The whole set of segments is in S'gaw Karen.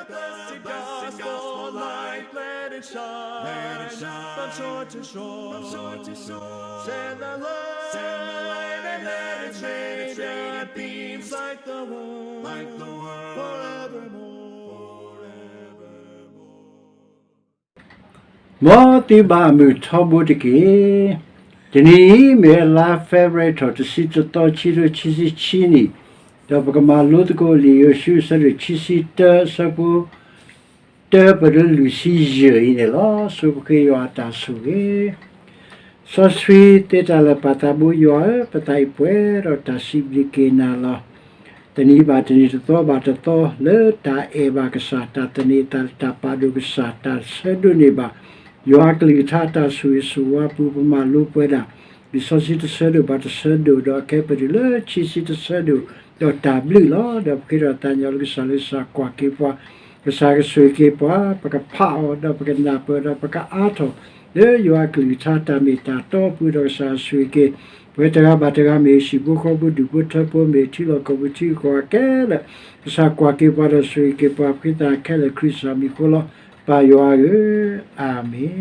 Blessed gospel light, let it shine, let it shine, from shore to shore, from shore to shore. Send the light, send the light, and let it shine, let it shine, beams like the world, like the world, forevermore, forevermore. မ်သုဘၣ်မုာ်ထီဘိတက့ၢ်. တနံၤအံၤမ့ၢ်လါ February ထီၣ်တဆံတသီ ခံကထိခံဆံခံနံၣ်, ဒီးပကမၤလိသကိးလံာ်ယိၤၡူ အဆၢဒိၣ်ခံဆံတၢ အဆၢဖိ တၢပတုၤလၢလွံၢ်ဆံယဲၢ်အံၤန့ၣ်လီၤ. ဆိပဃ့ယွၤအတၢ်ဆိၣ်ဂ့ၤ. စီဆှံသ့တၢ်လၢာ်ပၢ်သးဘိယွၤဧၢ, ပသးအံၤပှဲၤဒီးတၢ်စံးဘျုးက့ၤနၤလီၤ. တနံၤဘၣ်တနံၤ တသီဘၣ်တသီ လၢတၢ်အဲၣ်ဘၣ်ကစၢ်, တၢ်သန့ၤသး, တၢ်ပာ်ဒိၣ်ကစၢ်, တၢ်ဆၢဒိးန့ၢ်ဘၣ် ယွၤအကလုၢ်ကထါတၢ်ဆိၣ်ဂ့ၤဆိၣ်ဝါပူၤ ပမၤလိပှဲၤဒၣ် လံာ်စီဆှံတဆၢဒိၣ်ဘၣ်တဆၢဒိၣ် ဒီးအခဲပတုၤလၢခံဆံတဆၢဒိၣ် ဒီးတၢ်ဘျုးလီၤ. ဒီးပဃ့ဒီးသးညီလၢကစၢ်, လၢကစၢ်ကွၢ်က့ၤပှၤ, ကစၢ်ကဆိၣ်ဂ့ၤက့ၤပှၤ, ပကဖးအီၤ, ဒီးပကနၢ်ပၢၢ်, ဒီးပကအါထီၣ် လၢယွၤအကလုၢ်ကထါတၢ်မ့ၢ်တၢ်တီအပူၤ, ဒီးကစၢ်ဆိၣ်ဂ့ၤက့ၤ ပှၤတဂၤဘၣ်တဂၤ မ့ၢ်ဟံၣ်ဖိဃီဖိ ဒူၣ်ဖိထၢဖိ မ့ၢ်ထံလီၢ်ကီၢ်ပူၤထံကီၢ်အကဲလၢာ်, ကစၢ်ကွၢ်က့ၤပှၤဒီးဆိၣ်ဂ့ၤက့ၤပှၤ, ပဃ့သးခဲလၢာ်ခရံာ်စၢ်မံၤအဃိလီၤ. ပၢ်ယွၤဧၢ, အၤမ့ၣ်.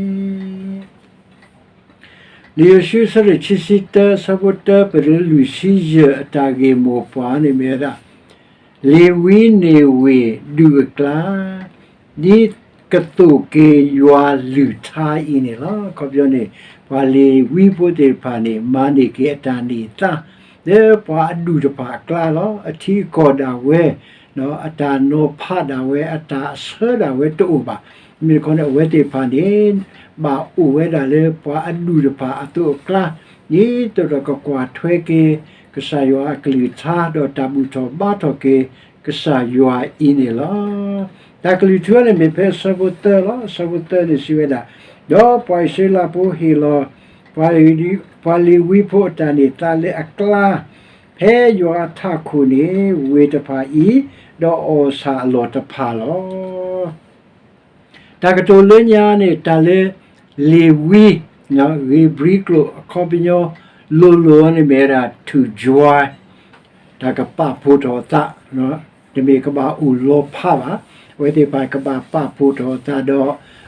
လံာ်ယိၤၡူ အဆၢဒိၣ်ခံဆံတၢ အဆၢဖိတၢပတုၤလၢလွံၢ်ဆံယဲၢ် အတၢ်ဂ့ၢ်မိၢ်ပှၢ်န့ၣ်မ့ၢ်ဝဲဒၣ် လ့ၤဝံန့ၢ်ဝ့ၢ်ဒုၣ်အကျါ ဒ်ကသိၣ်က့ၤယွၤလုၢ်ထါအံၤန့ၣ်လီၤ. အခီပညီန့ၣ် ပှၤလ့ၤဝံဖိသ့ၣ်တဖၣ်န့ၣ် မၤန့ၢ်က့ၤအတၢ်န့ၢ်သါ လၢပှၤအဒူၣ်တဖၣ်အကျါလီၤ. အထံအကီၢ်ဒၣ်ဝဲ အတၢ်နီၤဖးဒၣ်ဝဲ အတၢ်အဆၢဒၣ်ဝဲတအိၣ်ဘၣ်. မ့ၢ်တခီန့ၣ် အဝဲသ့ၣ်တဖၣ်န့ၣ် ဘၣ်အိၣ်ဝဲဒၣ်လၢပှၤအဒူၣ်တဖၣ်အသိးအကျါ ဒ်သိးဒီးကကွၢ်ထွဲက့ၤ ကစၢ်ယွၤအကလုၢ်ကထါ ဒီးတၢ်ဘူၣ်ထီၣ်ဘါထီၣ်က့ၤ ကစၢ်ယွၤအံၤန့ၣ်လီၤ. တၢ်ကလုၢ်ထူန့ၣ်မ့ၢ်ဖဲအဆၢဖိသၢလီၤ. အဆၢဖိသၢန့ၣ်စံးဝဲဒၣ်, ဒီးပှၤအံၣ်စရ့လးဖိဟ့ၣ်လီၤ ပှၤလ့ၤဝံဖိအတၢ်န့ၢ်သါလၢအကျါ ဖဲယွၤအထးခိၣ်န့ၣ် ဝ့ၢ်တဖၣ်အံၤ ဒီးအီၣ်ဆၣ်အလီၢ်တဖၣ်လီၤ. တၢ်ကတိၤလၢညါန့ၣ် တၢ်လၢ လ့ၤဝံ ဂ့ၤဘြံကျိာ်အခီပညီ လိၤလိၤန့ၣ်မ့ၢ်ဝဲဒၣ် to join တၢ်ကပာ်ဖှိၣ်ထီၣ်အသး, တမ့ၢ်ကဘၣ်အိၣ်လီၤဖးဘၣ်. အဝဲသ့ၣ်တဖၣ်ကဘၣ်ပာ်ဖှိၣ်ထီၣ်အသးဒီး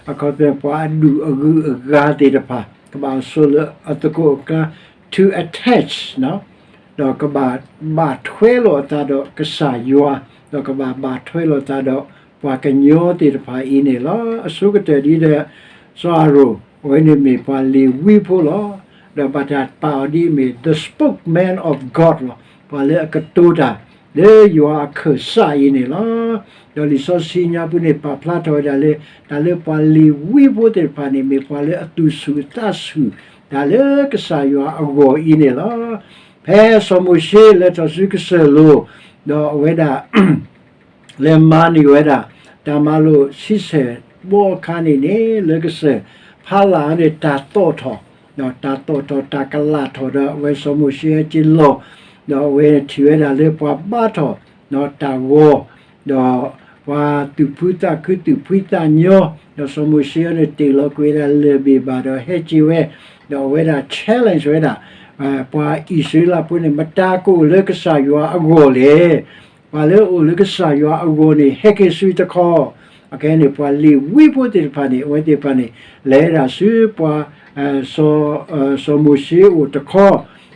အခီပညီ ပှၤအဒူၣ်အဂုၤအဂၤသ့ၣ်တဖၣ် ကဘၣ်အိၣ်ဆိးလၢအသကိးအကျါ to attach ဒီးကဘၣ်ဘၣ်ထွဲလိာ်အသးဒီးကစၢ်ယွၤ, ဒီးကဘၣ်ဘၣ်ထွဲလိာ်သးဒီးပှၤကညီသ့ၣ်တဖၣ်အံၤန့ၣ်လီၤ. အဆိကတၢၢ်ဒ်ဒီး စီၤအၤရိၣ် အဝဲန့ၣ်မ့ၢ်ပှၤလ့ၤဝံဖိလီၤ. ဒီးဘၣ်တၢ်ပာ်အီၤဒ်အမ့ၢ် the spokesman of God လီၤ. ပှၤလၢအကတိၤတၢ် လၢယွၤအခၢၣ်စးအံၤန့ၣ်လီၤ. ဒီးလံာ်စီဆှံညါပူၤန့ၣ် ပာ်ဖျါထီၣ်ဝဲဒၣ်လၢ တၢ်လၢပှၤလ့ၤဝံဖိသ့ၣ်တဖၣ်န့ၣ် မ့ၢ်ပှၤလၢအသူၣ်ဆူၣ်အသးဆူၣ် တၢ်လၢကစၢ်ယွၤအဂီၢ်အံၤန့ၣ်လီၤ. ဖဲစီၤမိၤၡ့လဲၤထီၣ်ဆူကစၢၢ်လိၤ ဒီးအဝဲဒၣ် လဲၤမၤန့ၢ်ဝဲဒၣ် တၢ်မၤလိာ်ဆံဆဲၣ်ဘီအခါန့ၣ်န့ၣ် လၢကစၢၢ်ဖးလၢ်န့ၣ် တၢ်သီၣ်ထီၣ်, ဒီးတၢ်သီၣ်ထီၣ် တၢ်ကလၣ်ထီၣ်ဒီး အဝဲစီၤမိၤၡ့ဟဲက့ၤလီၤ, ဒီးအဝဲထံၣ်ဝဲဒၣ်လၢပှၤဘါထီၣ် ဒီးတၢ်ဂီၤ, ဒီးပှၤသူၣ်ဖှံသးခု သူၣ်ဖှံသးညီ, ဒီးစီၤမိၤၡ့န့ၣ် တ့ၢ်လီၤကွံာ်ဝဲဒၣ်လၢၢ်ဘ့ၣ်ဘၣ်ဒီးဟဲက့ၤဝဲ, ဒီးအဝဲဒၣ် challenge ဝဲဒၣ် ပှၤအံၣ်စရ့လးဖိန့ၣ် မတၤကအိၣ်လၢကစၢ်ယွၤအဂီၢ်လဲၣ်. ပှၤလၢအအိၣ်လၢကစၢ်ယွၤအဂီၢ်န့ၣ် ဟဲက့ၤဆူတခီ, အခဲအံၤန့ၣ် ပှၤလ့ၤဝံဖိသ့ၣ်တဖၣ်န့ၣ် အဝဲသ့ၣ်တဖၣ်န့ၣ် လဲၤဒၣ်ဆူပှၤ စီၤမိၤၡ့အအိၣ်တခ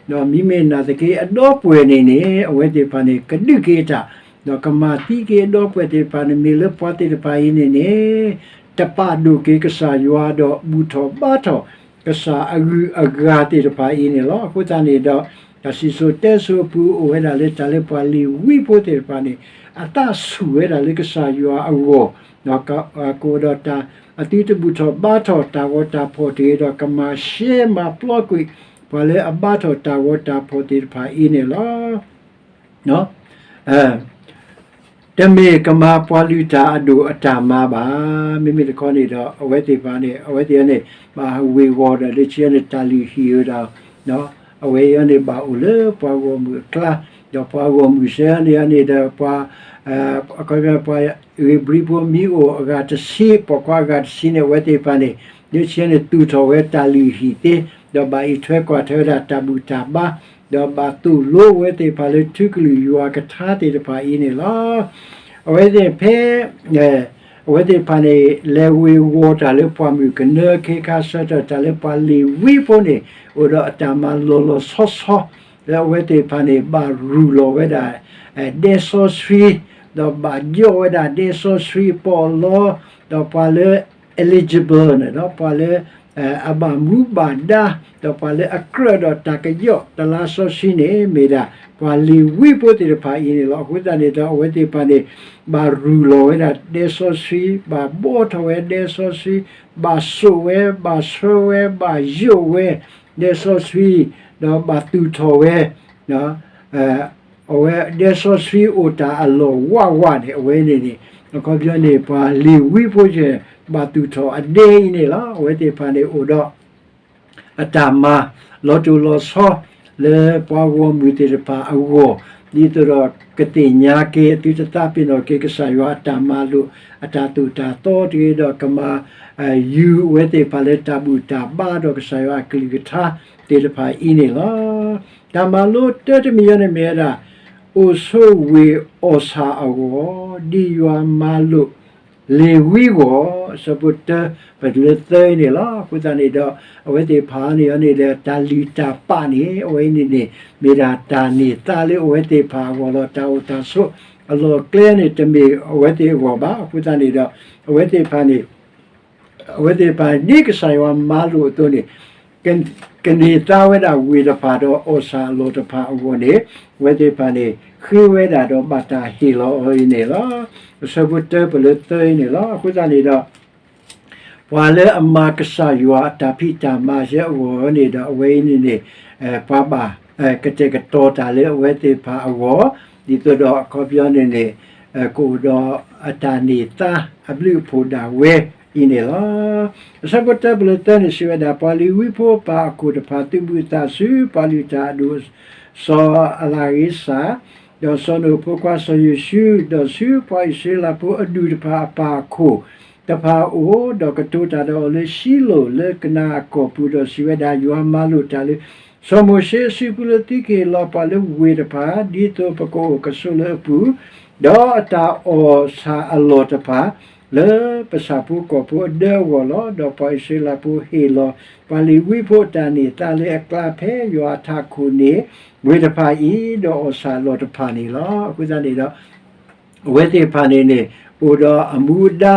ီ, ဒီးမ့မ့ၢ်နာ်သက့ အဒီပုၢ်ဝဲၢ်န့ၣ်န့ၣ် အဝဲသ့ၣ်တဖၣ်န့ၣ် ကဒုးက့ၤအတၢ်, ဒီးကမၤသံက့ၤအဒီပုၢ်ဝဲၢ်သ့ၣ်တဖၣ်န့ၣ် မ့ၢ်လၢပှၤသ့ၣ်တဖၣ်အံၤန့ၣ်န့ၣ် တပာ်ဒိၣ်က့ၤကစၢ်ယွၤ ဒီးဘူၣ်ထီၣ်ဘါထီၣ် ကစၢ်အဂုၤအဂၤသ့ၣ်တဖၣ်အံၤန့ၣ်လီၤ. အဃိသတးန့ၣ်ဒီး တၢ်စံၣ်စိၤတဲစိၤအပူၤ အိၣ်ဝဲဒၣ်လၢတၢ်လၢပှၤလ့ၤဝံဖိသ့ၣ်တဖၣ်န့ၣ် အသးဆူၣ်ဝဲဒၣ်လၢကစၢ်ယွၤအဂီၢ်, ဒီးကအိၣ်ဒီးတၢ် အသုတဘူၣ်ထီၣ်ဘါထီၣ်တၢ်ဂီၤတၢ်ဖီၣ်တဂ့ၤ ဒီးကမၤရှဲမၤပျီကွံာ် ပှၤလၢအဘါထီၣ်တၢ်ဂီၤတၢ်ဖီၣ်သ့ၣ်တဖၣ်အံၤန့ၣ်လီၤ. တမ့ၢ်ကမၤပှၤလုၢ်တၢ်အဒိၣ်အတၢ်မၤဘၣ်. မ့မ့ၢ်တခီန့ၣ်ဒီး အဝဲသ့ၣ်တဖၣ်န့ၣ် အဝဲသ့ၣ်န့ၣ် ဘၣ်ဝ့ၤဝီၤဒီး လၢခံန့ၣ် တၢ်လုၢ်ဟံၣ်ဝဲဒၣ် အဝဲအံၤန့ၣ် ဘၣ်အိၣ်လၢပှၤဂီၢ်မုၢ်အကျါ, ဒီးပှၤဂီၢ်မုၢ်စ့ၢ်န့ၣ်န့ၣ်ဒီး ပှၤ အခီပညီ ပှၤဧ့ၤဘြံၤဖိမ့ၢ်အိၣ်အဂၤတဆံ ပိာ်ခွါအဂၤတဆံန့ၣ် အဝဲသ့ၣ်တဖၣ်န့ၣ် လၢခံန့ၣ် သူၣ်ထီၣ်ဝဲတၢ်လုၢ်ဟံၣ်သ့, ဒီးဘၣ်အံးထွဲကွၢ်ထွဲဝဲဒၣ်တၢ်ဘူၣ်တၢ်ဘါ, ဒီးဘၣ်သိၣ်လိဝဲသ့ၣ်တဖၣ်လၢထူကလုၢ်ယွၤကထါသ့ၣ်တဖၣ်အံၤန့ၣ်လီၤ. အဝဲသ့ၣ်ဖဲ အဝဲသ့ၣ်တဖၣ်န့ၣ် လဲၤဝ့ၤဝီၤတၢ်လၢပှၢ်မုၢ်ကနၢ ခ့ခါဆၢထၢၣ်တၢ်လၢပှၤလ့ၤဝံဖိန့ၣ် အိၣ်ဒီးအတၢ်မၤလီၤလီၤဆီဆီ လၢအဝဲသ့ၣ်တဖၣ်န့ၣ် ဘၣ်ရူၢ်လီၤဝဲဒၣ် ဒဲစီဆှံ ဒီးဘၣ်ယီၣ်ဝဲဒၣ်ဒဲစီဆှံပီးအလီ ဒီးပှၤလၢ eligible န့ၣ်ဒီး ပှၤလၢ အဘၣ်မူဘၣ်ဒါ ဒီးပှၤလၢအကြၢးဒီးတၢ်ကယီၣ်တလါစီဆှံန့ၣ် မ့ၢ်ဒၣ်ပှၤလ့ၤဝံဖိသ့ၣ်တဖၣ်အံၤန့ၣ်လီၤ. အဃိသတးန့ၣ်ဒီး အဝဲသ့ၣ်တဖၣ်န့ၣ် ဘၣ်ရူၢ်လီၤဝဲဒၣ်ဒဲစီဆှံ, ဘၣ်ဘှီထီၣ်ဝဲဒဲစီဆှံ, ဘၣ်စိာ်ဝဲ, ဘၣ်ဆှၢဝဲ, ဘၣ်ယိာ်ဝဲဒဲစီဆှံ, ဒီးဘၣ်သူၣ်ထီၣ်ဝဲ အဝဲဒဲစီဆှံအိၣ်တၢ်အလီၢ်ဝးဝးန့ၣ် အဝဲန့ၣ်န့ၣ် အခီပညီန့ၣ် ပှၤလ့ၤဝံဖိ ဘၣ်သူၣ်ထီၣ်အဒဲအံၤန့ၣ်လီၤ. အဝဲသ့ၣ်တဖၣ်န့ၣ်အိၣ်ဒီး အတၢ်မၤလီၤတိၢ်လီၤဆီ လၢပှၤဂီၢ်မုၢ်သ့ၣ်တဖၣ်အဂီၢ် ဒ်သိးဒီးကသ့ၣ်ညါက့ၤ သုတသးပ့ၤနီၣ်က့ၤ ကစၢ်ယွၤအတၢ်မၤလိာ် အတၢ်သိၣ်တၢ်သီတဂ့ၤဒီး ကမၤ ယူၤအဝဲသ့ၣ်တဖၣ်လၢတၢ်ဘူၣ်တၢ်ဘါဒီးကစၢ်ယွၤအကလုၢ်ကထါသ့ၣ်တဖၣ်အံၤန့ၣ်လီၤ. တၢ်မၤလိတၢတမံၤအံၤန့ၣ်မ့ၢ်ဝဲဒၣ် အိၣ်ဆိးဝ့ၢ်အီၣ်ဆၣ်အဂီၢ် ဒ်ယွၤမၤလိာ် လ့ၤဝံအဂီၢ် အဆၢဖိတၢ ပတုၤလၢသၢအံၤန့ၣ်လီၤ. အဃိသတးန့ၣ်ဒီး အဝဲသ့ၣ်တဖၣ်န့ၣ်န့ၣ်ဒီး တၢ်လုၢ်တၢ်ပာ်န့ၣ် အဝဲအံၤန့ၣ်န့ၣ် မ့ၢ်ဒၣ်တၢ်န့ၢ်သါလၢအဝဲသ့ၣ်တဖၣ်အဂီၢ်လီၤ. တၢ်အိၣ်တၢ်ဆိးအလီၢ်အကျဲန့ၣ် တမ့ၢ်အဝဲသ့ၣ်အဂီၢ်ဘၣ်. အဃိသတးန့ၣ်ဒီး အဝဲသ့ၣ်တဖၣ်န့ၣ် အဝဲသ့ၣ်တဖၣ် ဒ်ကစၢ်ယွၤမၤလိာ်အသိးန့ၣ် က ကန့ၢ်သါဝဲဒၣ်ဝ့ၢ်တဖၣ်ဒီးအီၣ်ဆၣ်အလီၢ်တဖၣ်အဂီၢ်န့ၣ် အဝဲသ့ၣ်တဖၣ်န့ၣ် ဃ့ဝဲဒၣ်ဒီးဘၣ်တၢ်ဟ့ၣ်လီၤအီၤအံၤန့ၣ်လီၤ. အဆၢဖိတၢပတုၤလၢသၢအံၤန့ၣ်လီၤ. အဃိသတးန့ၣ်ဒီး ပှၤလၢအမၤကစၢ်ယွၤအတၢ်ဖံးတၢ်မၤယဲအဂီၢ်န့ၣ်ဒီး အဝဲအံၤန့ၣ်န့ၣ် ပှၤဘၣ် ကတဲာ်ကတီၤတၢ်လၢအဝဲသ့ၣ်တဖၣ်အဂီၢ် ဒ်သိးဒီးအခီပညီန့ၣ်န့ၣ် ကအိၣ်ဒီးအတၢ်န့ၢ်သါအဘျုးအဖှိၣ်ဒၣ်ဝဲအံၤန့ၣ်လီၤ. အဆၢဖိတၢပတုၤလၢသၢန့ၣ် စံးဝဲဒၣ် ပှၤလ့ၤဝံဖိအပၢ်အခိၣ်တဖၣ် သုးဘူးအသးဆူ ပှၤလုၢ်တၢ်အဒိၣ် စီၤအလၤဂ့ၤစၤ, ဒီးစီၤနိၣ်ဖိခွါစီၤယိၤၡူ, ဒီးဆူပှၤအံၣ်စရ့လးဖိအဒူၣ်တဖၣ်အပၢ်အခိၣ်တဖၣ်အအိၣ်, ဒီးကတိၤတၢ်ဒီးအီၤလၢ ၡံလိၣ်လၢကနၤအကီၢ်ပူၤ, ဒီးစံးဝဲဒၣ်, ယွၤမၤလိာ်တၢ်လၢ စီၤမိၤၡ့အစုပူၤလၢ သုကဟ့ၣ်လီၤပှၤလၢဝ့ၢ်တဖၣ် ဒ်သိးပကအိၣ်ကဆိးလၢအပူၤ, ဒီးအတၢ်အီၣ်ဆၣ်အလီၢ်တဖၣ် လၢပဆၣ်ဖိကီၢ်ဖိအဒၢအဂီၢ်လီၤ. ဒီးပှၤအံၣ်စရ့လးဖိဟ့ၣ်လီၤ ပှၤလ့ၤဝံဖိအတၢ်န့ၢ်သါလၢအကျါ ဖဲယွၤအထးခိၣ်န့ၢ်ဝ့ၢ်တဖၣ်အံၤ, ဒီးအီၣ်ဆၣ်အလီၢ်တဖၣ်န့ၣ်လီၤ. အဃိသတးန့ၣ်ဒီး အဝဲသ့ၣ်တဖၣ်န့ၣ်န့ၣ် အိၣ်ဒီးအမူအဒါ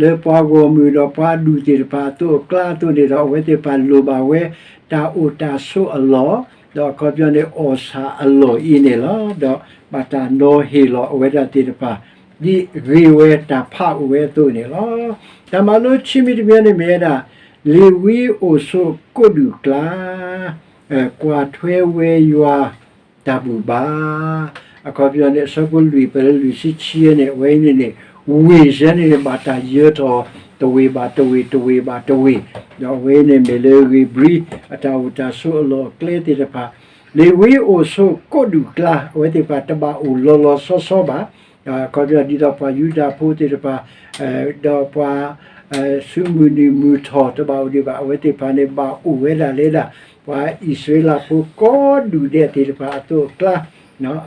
လၢပှၤဂီၢ်မုၢ်ဒီးပှၤအဒူၣ်သ့ၣ်တဖၣ်အသိးအကျါအသိးန့ၣ်ဒီး အဝဲသ့ၣ်တဖၣ်လိၣ်ဘၣ်ဝဲ တၢ်အိၣ်တၢ်ဆိးအလီၢ်, ဒီးအခီပညီန့ၣ် အီၣ်ဆၣ်အလီၢ်အံၤန့ၣ်လီၤ. ဒီးဘၣ်တၢ်နီၤဟ့ၣ်လီၤအဝဲဒၣ်သ့ၣ်တဖၣ် ဒ်ဂ့ၤဝဲတၢ်ဖးအိၣ်ဝဲအသိးန့ၣ်လီၤ. တၢ်မၤလိခံမံၤတမံၤန့ၣ်မ့ၢ်ဝဲဒၣ် လ့ၤဝံအိၣ်ဆိးကိးဒူၣ်ကျါ ကွၢ်ထွဲဝဲယွၤတၢ်ဘူၣ်ဘါ အခီပညီန့ၣ် အဆၢဖိလွံၢ်ပတုၤလၢလွံၢ်ဆံခံန့ၣ် အဝဲအံၤန့ၣ်န့ၣ် ဝ့ၢ်ယဲန့ၣ်န့ၣ် ဘၣ်တၢ်ယၢၤထီၣ် တဝ့ၢ်ဘၣ်တဝ့ၢ် တဝ့ၢ်ဘၣ်တဝ့ၢ်, ဒီးအဝဲအံၤန့ၣ်မ့ၢ်လၢဂ့ၢ်ဘြံၤ အတၢ်အိၣ်တၢ်ဆိးအလီၢ်အကျဲသ့ၣ်တဖၣ်, လ့ၤဝံအိၣ်ဆိးကိးဒူၣ်ကျါ အဝဲသ့ၣ်တဖၣ်တဘၣ်အိၣ်လီၤလီၤဆီဆီဘၣ်. အခီပညီဒ်သိးပှၤယူဒၤဖိသ့ၣ်တဖၣ် ဒီးပှၤ ဆူမုၢ်နုာ်မုၢ်ထီၣ်တဘၣ်အိၣ်ဒံးဘၣ်, အဝဲသ့ၣ်တဖၣ်န့ၣ် ဘၣ်အိၣ်ဝဲဒၣ်လၢဒၣ် ပှၤအံၣ်စရ့လးဖိကိးဒူၣ်ဒဲးသ့ၣ်တဖၣ်အသိးအကျါ,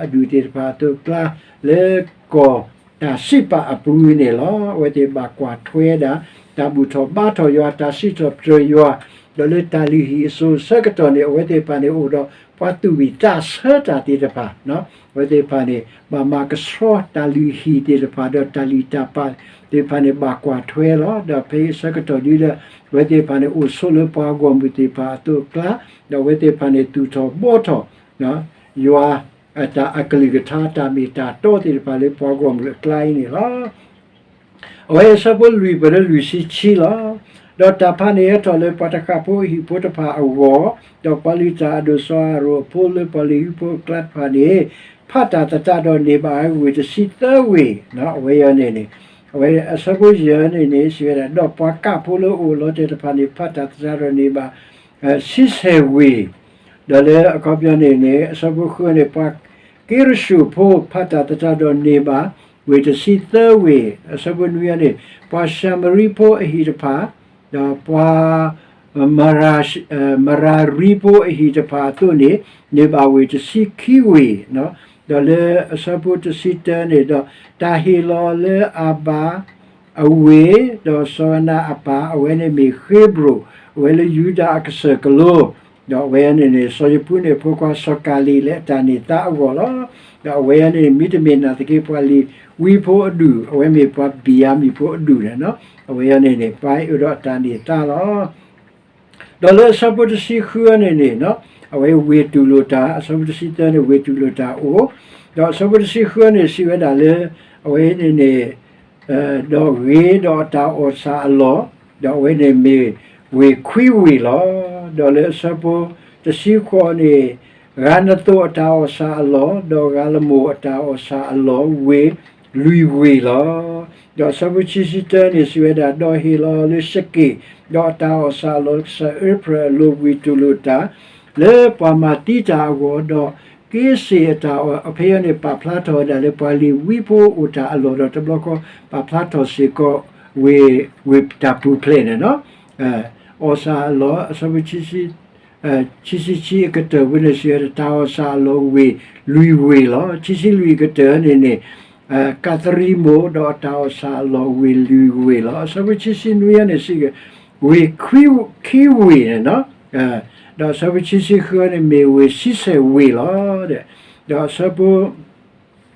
အဒူၣ်သ့ၣ်တဖၣ်အသိးအကျါ လၢကီၢ်တၢ်စံးပာ်အပူၤန့ၣ်လီၤ. အဝဲသ့ၣ်ဘၣ်ကွၢ်ထွဲဒၣ် တၢ်ဘူၣ်ထီၣ်ဘါထီၣ်ယွၤ တၢ်စံးထီၣ်ပတြၢၤယွၤ, ဒီးလၢတၢ်လုၢ်ဟံၣ်အစိၤဆၢကတီၢ်န့ၣ် အဝဲသ့ၣ်တဖၣ်န့ၣ်အိၣ်ဒီး ပှၤသူၣ်ဝံၣ်သးဆၢတၢ်သ့ၣ်တဖၣ်, အဝဲသ့ၣ်တဖၣ်န့ၣ် ဘၣ်မၤကဆှီတၢ်လုၢ်ဟံၣ်သ့ၣ်တဖၣ် ဒီးတၢ်လုၢ်တၢ်ပာ်သ့ၣ်တဖၣ်န့ၣ် ဘၣ်ကွၢ်ထွဲလီၤ. ဒီးဖဲအံၤဆၢကတီၢ်ဒ်ဒီး အဝဲသ့ၣ်တဖၣ်န့ၣ် အိၣ်ဆိးလၢပှၤဂီၢ်မုၢ်သ့ၣ်တဖၣ်အသိးအကျါ, ဒီးအဝဲသ့ၣ်တဖၣ်န့ၣ် သူၣ်ထီၣ်ဘှီထီၣ် ယွၤ တၢ်အကလုၢ်ကထါ တၢ်မ့ၢ်တၢ်တီသ့ၣ်တဖၣ်လၢပှၤဂီၢ်မုၢ်အကျါအံၤန့ၣ်လီၤ. အဝဲအံၤအဆၢဖိလွံၢ်ပတုၤလၢလွံၢ်ဆံခံလီၤ. ဒီးတၢ်ဖးန့ၢ်ဟဲထီၣ်လၢပှၤတဃၣ်ဖိအဟံၣ်ဖိတဖၣ်အဂီၢ်, ဒီးပှၤလုၢ်တၢ်အဒိၣ်စီၤအၤရိၣ်အဖိလၢပှၤလ့ၤဝံဖိအကျါတဖၣ်န့ၣ် ဖးတၢ်သတးဒီးန့ၢ်ဘၣ်ဝ့ၢ်တဆံသၢဝ့ၢ်, အဝဲအံၤန့ၣ်န့ၣ် အဝဲအံၤအဆၢဖိယဲၢ်န့ၣ်န့ၣ် စံးဝဲဒၣ် ဒီးပှၤကၣ်ဖိလၢအအိၣ်လီၤတဲာ်တဖၣ်န့ၣ် ဖးတၢ်သတးဒီးန့ၢ်ဘၣ် ဆံဆဲၣ်ဝ့ၢ်, ဒီးလၢအခီပညီန့ၣ်န့ၣ် အဆၢဖိဃုန့ၣ် ပှၤက့ရၡိၣ်ဖိဖးတၢ်သတးဒီးန့ၢ်ဘၣ် ဝ့ၢ်တဆံသၢဝ့ၢ်, အဆၢဖိနွံန့ၣ် ပှၤၡၤမရံဖိအဟံၣ်တဖၣ်, ဒီးပှၤ မရၤရံဖိအဟံၣ်တဖၣ်အသိးန့ၣ် န့ၢ်ဘၣ်ဝ့ၢ်တဆံခံဝ့ၢ်, ဒီးလၢအဆၢဖိတဆံတၢန့ၣ်ဒီး တၢ်ဟ့ၣ်လီၤလၢအဘၣ် အဝ့ၢ်, ဒီးစီၤအၤနးအပၢ် အဝဲန့ၣ်မ့ၢ်ဃ့ဘြိၣ်, အဝဲလၢယူဒၤအကစၢၢ်ကလိ, ဒီးအဝဲန့ၣ်န့ၣ် စီၤယပူန့ၣ်အဖိခွါစီၤကၤလံၣ် လၢအတၢ်န့ၢ်သါအဂီၢ်လီၤ. ဒီးအဝဲန့ၣ် မ့တမ့ၢ်နာ်သက့ ပှၤလ့ၤဝံဖိအဒူၣ်, အဝဲမ့ၢ်ပှၤဘံၣ်ယၤမံၣ်ဖိအဒူၣ်န့ၣ်, အဝဲန့ၣ်န့ၣ် ပှၤအိၣ်ဒီးအတၢ်န့ၢ်သါလီၤ. ဒီးလၢအဆၢဖိတဆံဃုန့ၣ်န့ၣ်, အဝဲဝ့ၢ်တူၢ်လိာ်တၢ်, အဆၢဖိတဆံသၢန့ၣ် ဝ့ၢ်တူၢ်လိာ်တၢ်အိၣ်, ဒီးအဆၢဖိတဆံဃုန့ၣ် စံးဝဲဒၣ်လၢ အဝဲန့ၣ်န့ၣ် ဒီးဂ့ၤဒီးအတၢ်အီၣ်ဆၣ်အလီၢ်, ဒီးအဝဲန့ၣ်မ့ၢ်ဝ့ၢ်ခွံဝ့ၢ်လီၤ. ဒီးလၢအဆၢဖိတဆံဃိးန့ၣ်, ဂၤနသိးအတၢ်အီၣ်ဆၣ်အလီၢ်, ဒီးဂၤလမိၢ်အတၢ်အီၣ်ဆၣ်အလီၢ် ဝ့ၢ်လွံၢ်ဝ့ၢ်လီၤ. ဒီးအဆၢဖိခံဆံတၢန့ၣ် စံးဝဲဒၣ်, ဒီးဟ့ၣ်လီၤလၢၡက့ၣ်, ဒီးအတၢ်အီၣ်ဆၣ်အလီၢ် ကစၢၢ်အ့ဖြၣ်အလိၤ ဝ့ၢ်တူၢ်လိာ်တၢ် လၢပှၤမၤသံတၢ်အဂီၢ်, ဒီးက့စ့ၣ်အတၢ်အီၣ်, အဖဲအံၤန့ၣ် ပာ်ဖျါထီၣ်ဝဲဒၣ်လၢပှၤလ့ၤဝံဖိအိၣ်တၢ်အလီၢ်, ဒီးတဘျီဃီ ပာ်ဖျါထီၣ်စ့ၢ်ကီး ဝ့ၢ်, ဝ့ၢ်တၢ်ပူၤဖျဲးန့ၣ်လီၤ. အီၣ်ဆၣ်အလီၢ်, အဆၢဖိခံဆံ ခံဆံခံအကတၢၢ်ပူၤန့ၣ် စံးဝဲဒၣ် တၢ်အီၣ်ဆၣ်အလီၢ်ဝ့ၢ်လွံၢ်ဝ့ၢ်လီၤ. ခံဆံလွံၢ်အကတၢၢ်န့ၣ်န့ၣ်, ကးသရံမိၢ် ဒီးအတၢ်အီၣ်ဆၣ်အလီၢ်ဝ့ၢ်လွံၢ်ဝ့ၢ်လီၤ. အဆၢဖိခံဆံနွံန့ၣ် စံးဝဲ, ဝ့ၢ်ခံဝ့ၢ်န့ၣ်လီၤ. ဒီးအဆၢဖိခံဆံဃုန့ၣ် မ့ၢ်ဝ့ၢ်ဆံဆဲၣ်ဝ့ၢ်လီၤ. ဒီးအဆၢဖိ ခံ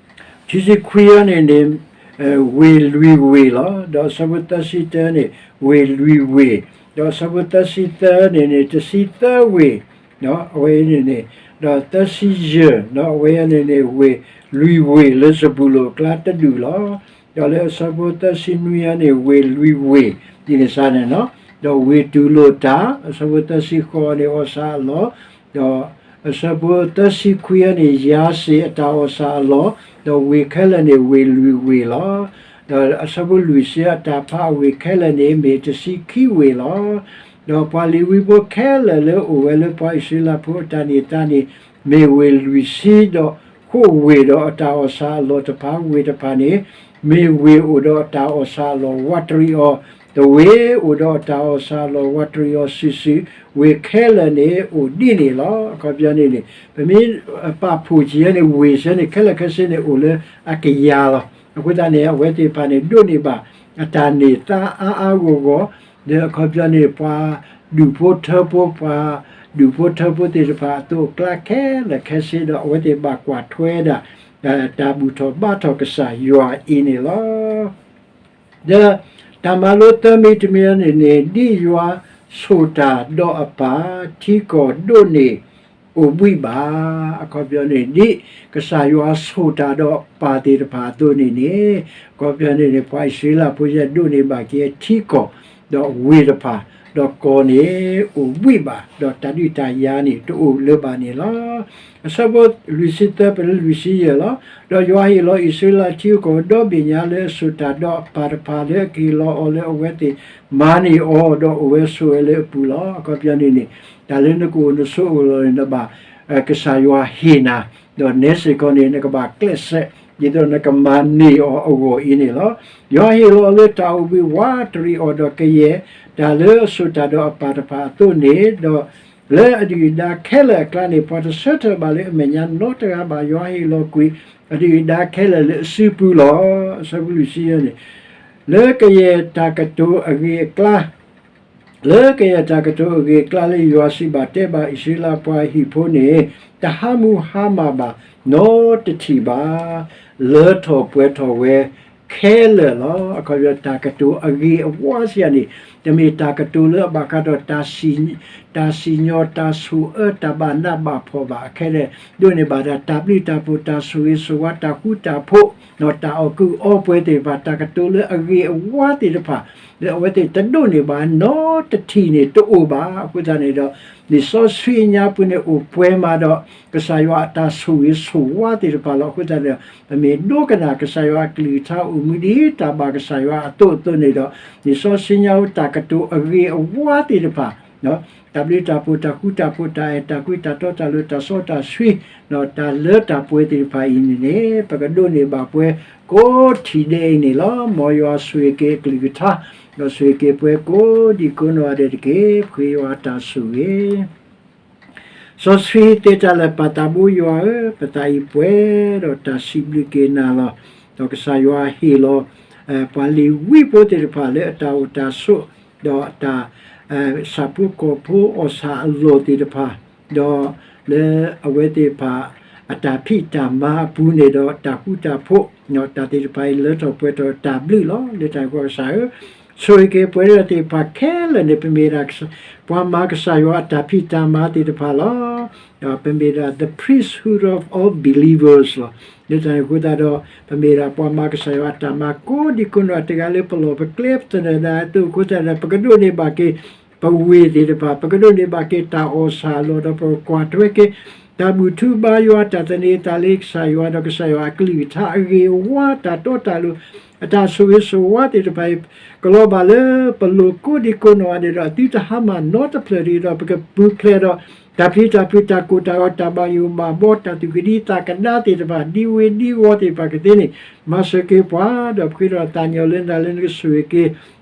ဆံခွံန့ၣ်န့ၣ်, ဝ့ၢ်လွံၢ်ဝ့ၢ်လီၤ. ဒီးအဆၢဖိသၢဆံတၢန့ၣ် ဝ့ၢ်လွံၢ်ဝ့ၢ်, ဒီးအဆၢဖိသၢဆံသၢန့ၣ်န့ၣ် တဆံသၢဝ့ၢ်, အဝဲန့ၣ်န့ၣ်, ဒီးသၢဆံယဲၢ်, အဝဲန့ၣ်န့ၣ် ဝ့ၢ်လွံၢ်ဝ့ၢ်လၢစဘူလိၣ်အကျါတဒူၣ်လီၤ. ဒီးလၢအဆၢဖိသၢဆံနွံန့ၣ် ဝ့ၢ်လွံၢ်ဝ့ၢ် ဒ်န့ၣ်စ့ၢ်န့ၣ်လီၤ. ဒီးဝ့ၢ်တူၢ်လိာ်တၢ်, အဆၢဖိသၢဆံဃိးန့ၣ် အီၣ်ဆၣ်အလီၢ်, ဒီးအဆၢဖိသၢဆံခွံန့ၣ် ယၤစ့ၣ်အတၢ်အီၣ်ဆၣ်အလီၢ်, ဒီးဝ့ၢ်ခဲလၢာ်န့ၣ် ဝ့ၢ်လွံၢ်ဝ့ၢ်လီၤ. ဒီးအဆၢဖိလွံၢ်ဆံအတၢ်ဖးအဝ့ၢ်ခဲလၢာ်န့ၣ် မ့ၢ်တဆံခံဝ့ၢ်လီၤ. ဒီးပှၤလ့ၤဝံဖိခဲလၢာ်လၢအိၣ်ဝဲလၢပှၤအံၣ်စရ့လးဖိအတၢ်န့ၢ်သါန့ၣ် မ့ၢ်ဝ့ၢ်လွံၢ်ဆံဒီးဃိးဝ့ၢ်, ဒီးအတၢ်အီၣ်ဆၣ်အလီၢ်တဖၣ်ဝ့ၢ်တဖၣ်န့ၣ် မ့ၢ်ဝ့ၢ်အိၣ်ဒီးအတၢ်အီၣ်ဆၣ်အလီၢ်ဝးတရံးအီၤ, တဝ့ၢ်အိၣ်ဒီးအတၢ်အီၣ်ဆၣ်အလီၢ်ဝးတရံးအီၤစုာ်စုာ်, ဝ့ၢ်ခဲလၢာ်န့ၣ်အိၣ်ဒ်န့ၣ်လီၤ. အခီပညီန့ၣ်န့ၣ် ပမ့ၢ်ပာ်ဖှိၣ်က့ၤန့ၣ် ဝ့ၢ်စ့ၢ်န့ၣ် ခဲလၢာ်ခဲဆ့န့ၣ်အိၣ်လၢအကယၤလီၤ. အဃိသတးန့ၣ် အဝဲသ့ၣ်တဖၣ်န့ၣ်ဒိးန့ၢ်ဘၣ်အတၢ်န့ၢ်သါအါအါဂီၢ်ဂီၢ်, ဒီးအခီပညီန့ၣ် ပှၤဒူၣ်ဖိထၢဖိ, ပှၤဒူၣ်ဖိထၢဖိသ့ၣ်တဖၣ်အသိးအကျါခဲလၢာ်ခဲဆ့ဒီး အဝဲသ့ၣ်ဘၣ်ကွၢ်ထွဲဒၣ် တၢ်ဘူၣ်ထီၣ်ဘါထီၣ်ကစၢ်ယွၤအံၤန့ၣ်လီၤ. ဒီးတၢ်မၤလိသၢမံၤတမံၤန့ၣ်န့ၣ် ဒ်ယွၤဆိၣ်တၢ်ဒီးအပၢ် ထံကီၢ်ဒိးန့ၢ်အိၣ်ဘှံးဘၣ်. အခီပညီန့ၣ် ဒ်ကစၢ်ယွၤဆိၣ်တၢ်ဒီးပၢ်သ့ၣ်တဖၣ်အသိးန့ၣ်န့ၣ်, အခီပညီန့ၣ်န့ၣ် ပှၤအံၣ်စရ့လးဖိယဲဒိးန့ၢ်ဘၣ်က့ၤထံကီၢ်, ဒီးဝ့ၢ်တဖၣ်, ဒီးကီၢ်န့ၣ်အိၣ်ဘှံးဘၣ်, ဒီးတၢ်ဒုးတၢ်ယၤန့ၣ်တအိၣ်လၢၤဘၣ်န့ၣ်လီၤ. အဆၢဖိလွံၢ်ဆံသၢပလၢလွံၢ်ဆံယဲၢ်လီၤ. ဒီးယွၤဟ့ၣ်လီၤအံၣ်စရ့လးထံကီၢ်ဒီဘ့ၣ်ညါလၢအဆိၣ်တၢ်ဒီးအပၢ်တဖၣ်လၢအကဟ့ၣ်လီၤအီၤလၢအဝဲသ့ၣ်မၤန့ၢ်အီၤ, ဒီးအိၣ်ဝဲဆိးဝဲလၢအပူၤလီၤ. အခီပညီန့ၣ်န့ၣ် တၢ်လၢနကအိၣ်နဆိးအလီၢ်န့ၣ် နဘၣ် ကစၢ်ယွၤဟ့ၣ်နၤ, ဒီးနဲစ့ၢ်ကီးန့ၣ် နကဘၣ်ကျဲးစၢး ဒ်သိးနကမၤန့ၢ်အီၤအဂီၢ်အံၤန့ၣ်လီၤ. ယွၤဟ့ၣ်လီၤအီၤလၢတၢ်အိၣ်ဘှံးဝးတရံးအီၤဒီးကယဲၢ် တၢ်လၢအဆိၣ်တၢ်ဒီးအပၢ်တဖၣ်အသိးန့ၣ်, ဒီးလၢအဒုၣ်အဒါခဲလၢာ်အကျါန့ၣ် ပှၤတဆၢထၢၣ်ဘၣ်လၢအမဲာ်ညါနီတဂၤဘၣ်. ယွၤဟ့ၣ်လီၤကွံာ်အဒုၣ်အဒါခဲလၢာ်လၢအစုပူၤလီၤ. အဆၢဖိလွံၢ်ဆံယဲၢ်န့ၣ် လၢကယဲၢ်တၢ်ကတိၤအဂ့ၢ်အကျါ လၢကယဲၢ်တၢ်ကတိၤအဂ့ၢ်အကျါလၢယွၤစံးဘၣ်တဲဘၣ်အံၣ်စရ့လးပှၤဟံၣ်ဖိန့ၣ် တဟါမူဟါမၢ်ဘၣ်နီတထံၣ်ဘၣ်. လၢထီၣ်ပှဲၤထီၣ်ဝဲခဲလၢာ်လီၤ. အခီပညီတၢ်ကတိၤအဂ့ၢ်အဝါစံးယၤန့ၣ် တမ့ၢ်တၢ်ကတိၤလၢအဘၣ်ဃးဒီး တၢ်စံၣ်ညီၣ်တၢ်ဆိၣ်အၢတၢ်ဘၣ်နးဘၣ်ဖှီၣ်ဘၣ်. အခဲလၢာ် ဒိးန့ၢ်ဘၣ်ဒၣ်တၢ်ပျုၢ်တၢ်ဖှိၣ်တၢ်ဆိၣ်ဂ့ၤဆိၣ်ဝါတၢ်ဃူတၢ်ဖိး ဒီးတၢ်အီၣ်ကုးအီပှဲၤသ့ၣ်တဖၣ် တၢ်ကတိၤလၢအဂ့ၢ်အဝါသ့ၣ်တဖၣ် လၢအဝဲသ့ၣ်တဒိးန့ၢ်ဘၣ်နီတထံၣ်န့ၣ်တအိၣ်ဘၣ်. အဃိသတးန့ၣ်ဒီး လံာ်စီဆှံအညါပူၤန့ၣ်အိၣ်ပှဲၤမးဒီး ကစၢ်ယွၤအတၢ်ဆိၣ်ဂ့ၤဆိၣ်ဝါသ့ၣ်တဖၣ်လီၤ. အဃိသတးန့ၣ်ဒီး ပမ့ၢ်ဒိကနၣ်ကစၢ်ယွၤအကလုၢ်ကထါအိၣ်မူဒ်တၢ်ဘၣ်ကစၢ်ယွၤအသိးအသိးန့ၣ်ဒီး လံာ်စီဆှံညါတၢ်ကတိၤအဂ့ၢ်အဝါသ့ၣ်တဖၣ် တၢ်ပျုၢ်တၢ်ဖှိၣ်တၢ်ဃူတၢ်ဖိးတၢ်အဲၣ်တၢ်ကွံတၢ်တီတၢ်လိၤတၢ်စီတၢ်ဆှံ ဒီးတၢ်လၢတၢ်ပှဲၤသ့ၣ်တဖၣ်အံၤန့ၣ်န့ၣ် ပကဒိးန့ၢ်ဘၣ်ပှဲၤကိးထံၣ်ဒဲးအံၤန့ၣ်လီၤ. မ်ယွၤဆိၣ်ဂ့ၤက့ၤအကလုၢ်ကထါ ဒီးဆိၣ်ဂ့ၤက့ၤပှဲၤကိးဒံးကိးနီၢ်ဂၤဒဲးတက့ၢ်. ပဃ့ယွၤတၢ်ဆိၣ်ဂ့ၤ စီဆှံသ့တၢ်လၢာ်ပၢ်သးဘိယွၤဧၢ, ပသးအံၤပှဲၤဒီးတၢ်စံးဘျုးက့ၤနၤလီၤ. ဒီးကစၢ်ယွၤဟ့ၣ်လီၤ ပှၤလ့ၤဝံဖိသ့ၣ်တဖၣ်လၢအတၢ်အိၣ်တၢ်ဆိး, ဒီးအတၢ် ဆၣ်ဖိကီၢ်ဖိအီၣ်ဆၣ်အလီၢ်သ့ၣ်တဖၣ်, ဒီးလၢအဝဲသ့ၣ်တဖၣ် အတၢ်ဖံးတၢ်မၤအပူၤန့ၣ်ဒီး တၢ်ဃူတၢ်ဖိး, တၢ်သ့ၣ်တဖၣ်အံၤလၢထီၣ်ပှဲၤထီၣ်တၢ်ဘျုးလီၤ. လၢတၢ်န့ၣ်အဃိကစၢ်ဧၢ, ဆိၣ်ဂ့ၤက့ၤပဝဲဒၣ်သ့ၣ်တဖၣ်ခဲလၢာ်န့ၣ် ပမ့ၢ်ဒၣ်ပှၤမၤကစၢ်ယွၤအတၢ်ဖံးတၢ်မၤသ့ၣ်တဖၣ်လီၤ. ဒီးပမ့ၢ်ဒၣ် the priesthood of all believers လီၤ. လၢတၢ်န့ၣ်အဃိသတးဒီး ပမ့ၢ်ဒၣ်ပှၤမၤကစၢ်ယွၤအတၢ်မၤကိးဒံကိးနီၢ်တဂၤလၢပလီၢ်ပကျဲပသနၢၣ်ဒၣ်အသိးအဃိသတးဒီး ပကဒိးန့ၢ်ဘၣ်က့ၤ ပဝ့ၢ်သ့ၣ်တဖၣ်, ပကဒိးန့ၢ်ဘၣ်က့ၤတၢ်အီၣ်ဆၣ်အလီၢ်ဒီး ပကကွၢ်ထွဲက့ၤ တၢ်ဘူၣ်ထူဘါယွၤ တၢ်သန့ၤသးလၢကစၢ်ယွၤ ဒီးကစၢ်ယွၤအကလုၢ်ကထါအဂ့ၤအဝါ တၢ်တီတၢ်လိၤ အတၢ်ဆိၣ်ဂ့ၤဆိၣ်ဝါသ့ၣ်တဖၣ်အံၤ ကလီၤဘၣ်လၢပလိၤကိးဒံကိးနီၢ်ဂၤဒဲးဒီး အသုတဟါမၢ်နီတဖျၢၣ်တဂ့ၤဒီး ပကပူၤဖျဲးဒီး တၢ်ပျံၤတၢ်ဖုး တၢ်ကိၢ်တၢ်ဂီၤ တၢ်ဘၣ်ယိၣ်ဘၣ်ဘှီ တၢ်သူၣ်ကဒံသးကဒါသ့ၣ်တဖၣ် ဒံဝ့ဒံဝီသ့ၣ်တဖၣ်ကသ့န့ၣ် မၤစၢၤက့ၤပှၤ ဒီးပဃ့ဒီးသးညီလၢနၤလၢနကဆိၣ်ဂ့ၤက့ၤ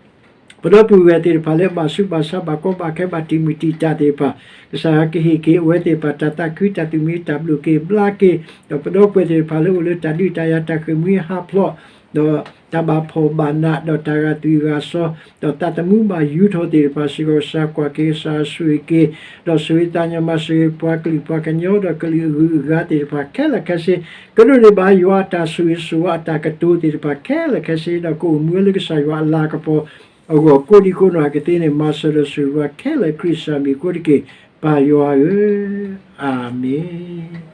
ပဒီပုၢ်ဝဲၢ်သ့ၣ်တဖၣ်လၢဘၣ်ဆူးဘၣ်ဆါ ဘၣ်ကီဘၣ်ခဲ ဘၣ်တံာ်မုၢ်တံာ်တာ်သ့ၣ်တဖၣ်, ကစၢ်ယွၤကဟ့ၣ်က့ၤအဝဲသ့ၣ်တဖၣ် တၢ်သးခု တၢ်သူၣ်မံ တၢ်ဘျုးက့ၤဘျါက့ၤ, ဒီးပဒီပုၢ်ဝဲၢ်သ့ၣ်တဖၣ်လၢအိၣ်လၢတၢ်ဒုးတၢ်ယၤ တၢ်ဃ့ၢ်မှံဟးဖျိး, ဒီးတၢ်ဘၣ်ဖှီၣ်ဘၣ်နး ဒီးတၢ်ဂာ်သွံၣ်ဂာ်စီၤ, ဒီးသးသမူဘၣ်ယူၤထီၣ်သ့ၣ်တဖၣ်စ့ၢ်ကီး ကစၢ်ကွၢ်က့ၤ ကစၢ်ဆိၣ်ဂ့ၤက့ၤ, ဒီးဆိၣ်ဂ့ၤသးညီမၤစၢၤက့ၤ ပှၤကလုာ်ပှၤကညီ ဒီးကလုာ်အဂုၤအဂၤသ့ၣ်တဖၣ်ခဲလၢာ်ခဲဆ့, ကဒိးန့ၢ်ဘၣ်ယွၤအတၢ်ဆိၣ်ဂ့ၤဆိၣ်ဝါ အတၢ်ကတိၤသ့ၣ်တဖၣ်ခဲလၢာ်ခဲဆ့ ဒီးကအိၣ်မူဝဲလၢကစၢ်ယွၤအလၤကပီၤအဂီၢ် ကိးဒံကိးနီၢ်ဂၤကသ့န့ၣ် မၤစၢၤဒီးဆိၣ်ဂ့ၤပှၤခဲလၢာ် ခရံာ်စၢ်မံၤအဃိတက့ၢ် ပၢ်ယွၤဧၢ, အၤမ့ၣ်.